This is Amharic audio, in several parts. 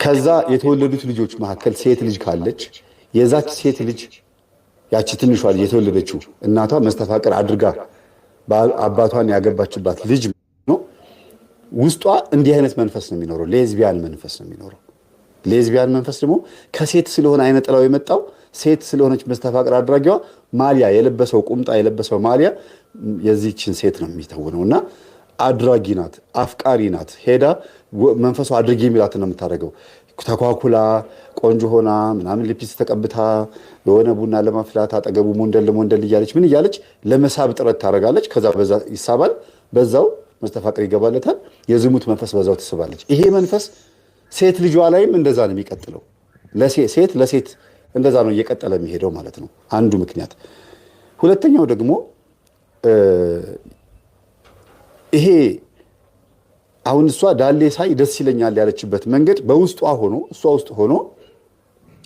ከዛ የተወለዱት ልጆች መካከል ሴት ልጅ ካለች የዛች ሴት ልጅ ያቺ ትንሿ ልጅ የተወለደችው እናቷ መስተፋቅር አድርጋ አባቷን ያገባችባት ልጅ ነው። ውስጧ እንዲህ አይነት መንፈስ ነው የሚኖረው። ሌዝቢያን መንፈስ ነው የሚኖረው። ሌዝቢያን መንፈስ ደግሞ ከሴት ስለሆነ አይነ ጥላው የመጣው ሴት ስለሆነች መስተፋቅር አድራጊዋ ማሊያ የለበሰው ቁምጣ የለበሰው ማሊያ የዚችን ሴት ነው የሚተውነው እና አድራጊ ናት፣ አፍቃሪ ናት። ሄዳ መንፈሱ አድርጊ የሚላት ነው የምታደርገው። ተኳኩላ ቆንጆ ሆና ምናምን ሊፕስቲክ ተቀብታ የሆነ ቡና ለማፍላት አጠገቡ ሞንደል ሞንደል እያለች ምን እያለች ለመሳብ ጥረት ታደርጋለች። ከዛ በዛ ይሳባል፣ በዛው መስተፋቅር ይገባለታል። የዝሙት መንፈስ በዛው ትስባለች። ይሄ መንፈስ ሴት ልጇ ላይም እንደዛ ነው የሚቀጥለው። ሴት ለሴት እንደዛ ነው እየቀጠለ የሚሄደው ማለት ነው። አንዱ ምክንያት። ሁለተኛው ደግሞ ይሄ አሁን እሷ ዳሌ ሳይ ደስ ይለኛል ያለችበት መንገድ በውስጧ ሆኖ እሷ ውስጥ ሆኖ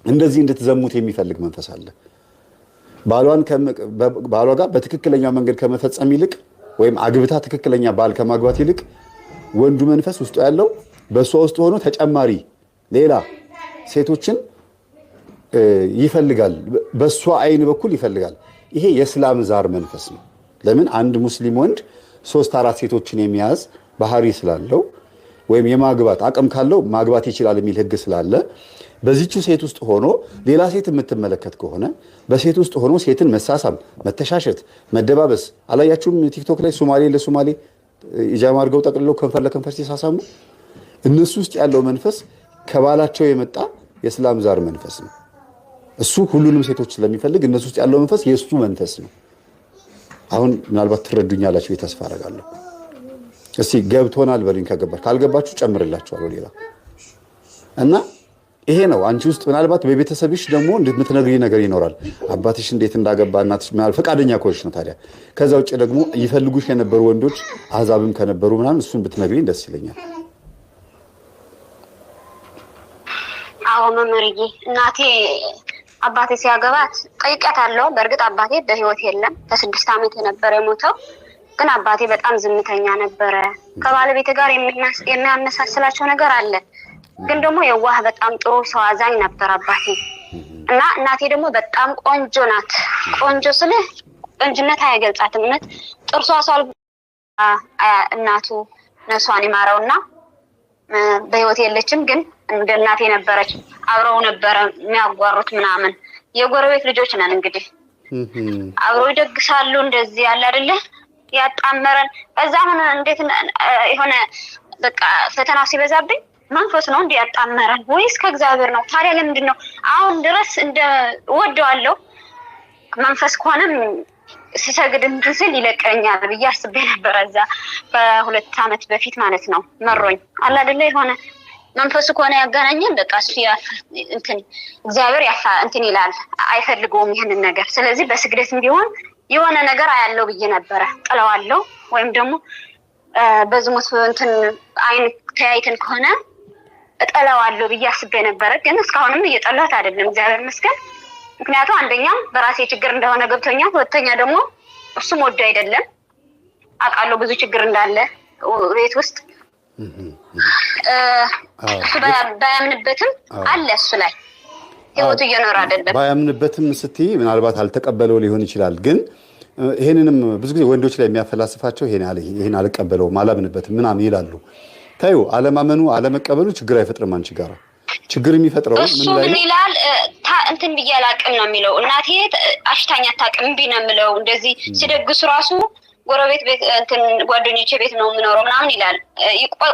እንደዚህ እንድትዘሙት የሚፈልግ መንፈስ አለ። ባሏ ጋር በትክክለኛው መንገድ ከመፈጸም ይልቅ ወይም አግብታ ትክክለኛ ባል ከማግባት ይልቅ ወንዱ መንፈስ ውስጡ ያለው በእሷ ውስጥ ሆኖ ተጨማሪ ሌላ ሴቶችን ይፈልጋል። በእሷ አይን በኩል ይፈልጋል። ይሄ የእስላም ዛር መንፈስ ነው። ለምን አንድ ሙስሊም ወንድ 3 4 ሴቶችን የሚያዝ ባህሪ ስላለው ወይም የማግባት አቅም ካለው ማግባት ይችላል የሚል ሕግ ስላለ በዚቹ ሴት ውስጥ ሆኖ ሌላ ሴት የምትመለከት ከሆነ በሴት ውስጥ ሆኖ ሴትን መሳሳም፣ መተሻሸት፣ መደባበስ አላያችሁም? ቲክቶክ ላይ ሶማሌ ለሶማሌ ኢጃማ አድርገው ጠቅልለው ከንፈር ለከንፈር ሲሳሳሙ እነሱ ውስጥ ያለው መንፈስ ከባላቸው የመጣ የእስላም ዛር መንፈስ ነው። እሱ ሁሉንም ሴቶች ስለሚፈልግ እነሱ ውስጥ ያለው መንፈስ የእሱ መንፈስ ነው። አሁን ምናልባት ትረዱኛላችሁ ተስፋ አደርጋለሁ። እስቲ ገብቶናል በሉኝ። ከገባችሁ፣ ካልገባችሁ ጨምርላችኋለሁ ሌላ። እና ይሄ ነው አንቺ ውስጥ ምናልባት በቤተሰብሽ ደግሞ የምትነግሪኝ ነገር ይኖራል። አባትሽ እንዴት እንዳገባ እናትሽ ምናልባት ፈቃደኛ ከሆንሽ ነው ታዲያ። ከዛ ውጭ ደግሞ ይፈልጉሽ የነበሩ ወንዶች አህዛብም ከነበሩ ምናምን እሱን ብትነግሪኝ ደስ ይለኛል። አዎ መምህርዬ፣ እናቴ አባቴ ሲያገባት ጠይቄያታለሁ። በእርግጥ አባቴ በህይወት የለም፣ ከ6 ዓመት የነበረ የሞተው። ግን አባቴ በጣም ዝምተኛ ነበረ። ከባለቤቴ ጋር የሚያመሳስላቸው ነገር አለ። ግን ደግሞ የዋህ፣ በጣም ጥሩ ሰው፣ አዛኝ ነበር አባቴ። እና እናቴ ደግሞ በጣም ቆንጆ ናት። ቆንጆ ስልህ ቆንጅነት አይገልጻትም። እውነት ጥርሷ ሷል እናቱ ነፍሷን ይማረው እና በህይወት የለችም። ግን እንደ እናቴ ነበረች። አብረው ነበረ የሚያጓሩት ምናምን። የጎረቤት ልጆች ነን እንግዲህ አብረው ይደግሳሉ። እንደዚህ ያለ አይደለ ያጣመረን። ከዛ አሁን እንዴት የሆነ በቃ ፈተናው ሲበዛብኝ መንፈስ ነው እንዲህ ያጣመረን ወይስ ከእግዚአብሔር ነው? ታዲያ ለምንድን ነው አሁን ድረስ እንደ እወደዋለሁ? መንፈስ ከሆነም ስሰግድ እንትን ስል ይለቀኛል ብዬ አስቤ ነበረ። እዛ በ2 ዓመት በፊት ማለት ነው። መሮኝ አለ አይደለ የሆነ መንፈሱ ከሆነ ያገናኘን በቃ እሱ እንትን እግዚአብሔር ያፋ እንትን ይላል፣ አይፈልገውም ይህንን ነገር። ስለዚህ በስግደትም ቢሆን የሆነ ነገር አያለው ብዬ ነበረ፣ ጥለዋለው ወይም ደግሞ በዝሙት እንትን አይን ተያይተን ከሆነ እጠለዋለሁ ብዬ አስቤ ነበረ። ግን እስካሁንም እየጠላሁት አይደለም፣ እግዚአብሔር ይመስገን። ምክንያቱም አንደኛም በራሴ ችግር እንደሆነ ገብቶኛል፣ ሁለተኛ ደግሞ እሱም ወዶ አይደለም፣ አውቃለሁ ብዙ ችግር እንዳለ ቤት ውስጥ። እሱ ባያምንበትም አለ እሱ ላይ ህይወቱ እየኖረ አይደለም። ባያምንበትም ስትይ ምናልባት አልተቀበለው ሊሆን ይችላል። ግን ይሄንንም ብዙ ጊዜ ወንዶች ላይ የሚያፈላስፋቸው ይሄን አልቀበለውም፣ አላምንበትም ምናምን ይላሉ። ታዩ አለማመኑ አለመቀበሉ ችግር አይፈጥርም። አንቺ ጋራ ችግር የሚፈጥረው እሱ ምን ይላል? እንትን ብዬ አላቅም ነው የሚለው። እናቴ አሽታኝ አታውቅም፣ እምቢ ነው የምለው። እንደዚህ ሲደግሱ ራሱ ጎረቤት ቤት እንትን ጓደኞቼ ቤት ነው የምኖረው ምናምን ይላል።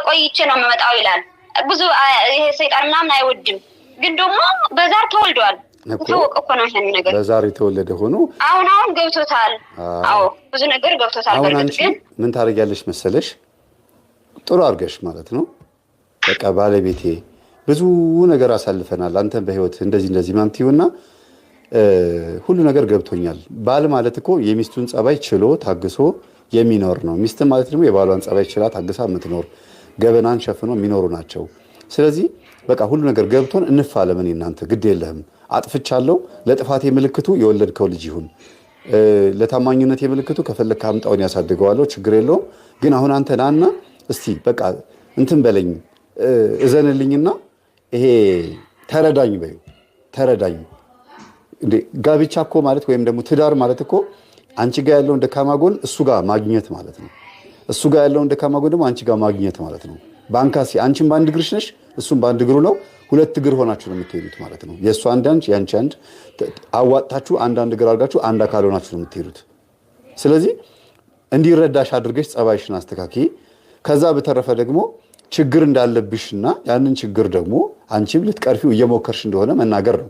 ቆይቼ ነው የምመጣው ይላል። ብዙ ይሄ ሰይጣን ምናምን አይወድም። ግን ደግሞ በዛር ተወልዷል። ታወቀ እኮ ነው ይሄን ነገር። በዛር የተወለደ ሆኖ አሁን አሁን ገብቶታል። አዎ ብዙ ነገር ገብቶታል። አሁን አንቺ ምን ታደርጊያለሽ መሰለሽ? ጥሩ አድርገሽ ማለት ነው በቃ ባለቤቴ ብዙ ነገር አሳልፈናል፣ አንተን በህይወት እንደዚህ እንደዚህ ምናምን ትይውና ሁሉ ነገር ገብቶኛል። ባል ማለት እኮ የሚስቱን ጸባይ ችሎ ታግሶ የሚኖር ነው። ሚስት ማለት ደግሞ የባሏን ጸባይ ችላ ታግሳ የምትኖር ገበናን ሸፍኖ የሚኖሩ ናቸው። ስለዚህ በቃ ሁሉ ነገር ገብቶን እንፋለም። እኔ እናንተ ግድ የለህም አጥፍቻለሁ። ለጥፋቴ ምልክቱ የወለድከው ልጅ ይሁን፣ ለታማኝነት የምልክቱ ከፈለግህ አምጣውን ያሳድገዋለሁ፣ ችግር የለውም። ግን አሁን አንተ ናና እስቲ በቃ እንትን በለኝ እዘንልኝና ይሄ ተረዳኝ በይው፣ ተረዳኝ። እንዴ ጋብቻ እኮ ማለት ወይም ደግሞ ትዳር ማለት እኮ አንቺ ጋር ያለውን ደካማ ጎን እሱ ጋር ማግኘት ማለት ነው። እሱ ጋር ያለውን ደካማ ጎን ደግሞ አንቺ ጋር ማግኘት ማለት ነው። ባንካሲ አንቺም በአንድ እግርሽ ነሽ፣ እሱም በአንድ እግሩ ነው። ሁለት እግር ሆናችሁ ነው የምትሄዱት ማለት ነው። የእሱ አንድ አንቺ፣ የአንቺ አንድ አዋጥታችሁ አንዳንድ እግር አድርጋችሁ አንድ አካል ሆናችሁ ነው የምትሄዱት። ስለዚህ እንዲረዳሽ አድርገሽ ጸባይሽን አስተካክዪ። ከዛ በተረፈ ደግሞ ችግር እንዳለብሽና ያንን ችግር ደግሞ አንቺም ልትቀርፊው እየሞከርሽ እንደሆነ መናገር ነው።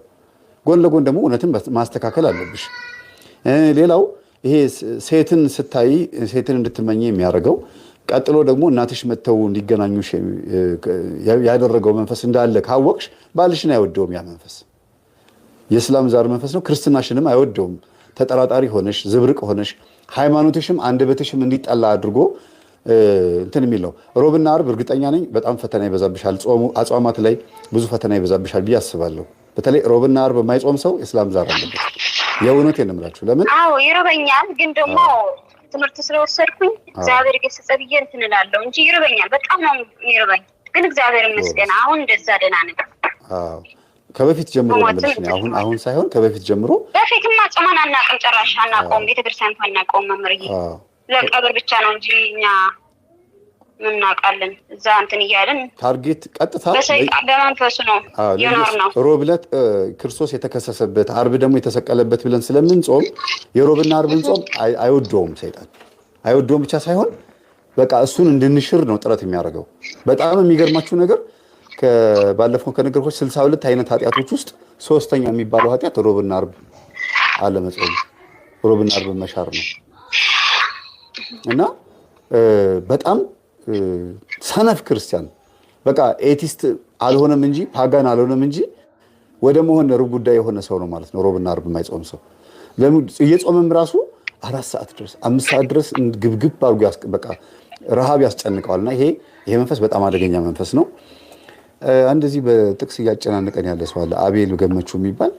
ጎን ለጎን ደግሞ እውነትን ማስተካከል አለብሽ። ሌላው ይሄ ሴትን ስታይ ሴትን እንድትመኝ የሚያደርገው፣ ቀጥሎ ደግሞ እናትሽ መጥተው እንዲገናኙሽ ያደረገው መንፈስ እንዳለ ካወቅሽ ባልሽን አይወደውም። ያ መንፈስ የእስላም ዛር መንፈስ ነው። ክርስትናሽንም አይወደውም። ተጠራጣሪ ሆነሽ፣ ዝብርቅ ሆነሽ፣ ሃይማኖትሽም አንደበትሽም እንዲጠላ አድርጎ እንትን የሚል ነው። ሮብና አርብ እርግጠኛ ነኝ በጣም ፈተና ይበዛብሻል። ጾሙ አጽዋማት ላይ ብዙ ፈተና ይበዛብሻል ብዬ አስባለሁ። በተለይ ሮብና አርብ የማይጾም ሰው የእስላም ዛር አለበት። የእውነቴን ነው የምላችሁ። ለምን? አዎ ይርበኛል፣ ግን ደግሞ ትምህርት ስለወሰድኩኝ እግዚአብሔር ገሰጸ ብዬ እንትን እላለሁ እንጂ ይርበኛል። በጣም ነው የሚርበኝ። ግን እግዚአብሔር ይመስገን አሁን እንደዛ ደህና ነኝ። አዎ ከበፊት ጀምሮ ነው የምልሽ እኔ፣ አሁን ሳይሆን ከበፊት ጀምሮ። በፊትማ ጾመን አናውቅም፣ ጭራሽ አናውቀውም። ቤተክርስቲያን እንኳን አናውቀውም መምህርዬ። ለቀብር ብቻ ነው እንጂ እኛ ምናውቃለን። እዛ እንትን እያልን target ቀጥታ በሰይጣን በመንፈሱ ነው የኖር ነው። ሮብ ዕለት ክርስቶስ የተከሰሰበት፣ አርብ ደግሞ የተሰቀለበት ብለን ስለምንጾም የሮብና አርብን ጾም አይወደውም ሰይጣን። አይወደውም ብቻ ሳይሆን በቃ እሱን እንድንሽር ነው ጥረት የሚያደርገው። በጣም የሚገርማችሁ ነገር ባለፈው ከነገርኳችሁ 62 አይነት ኃጢአቶች ውስጥ ሶስተኛ የሚባለው ኃጢአት ሮብና አርብ አለመጾም፣ ሮብና አርብ መሻር ነው። እና በጣም ሰነፍ ክርስቲያን፣ በቃ atheist አልሆነም እንጂ፣ pagan አልሆነም እንጂ ወደ መሆን ሩብ ጉዳይ የሆነ ሰው ነው ማለት ነው። ሮብና አርብ የማይጾም ሰው እየጾመም ራሱ 4 ሰዓት ድረስ፣ 5 ሰዓት ድረስ ግብግብ አድርጎ በቃ ረሃብ ያስጨንቀዋል። እና ይሄ መንፈስ በጣም አደገኛ መንፈስ ነው። አንደዚህ በጥቅስ እያጨናነቀን ያለ ሰው አለ፣ አቤል ገመቹ የሚባል።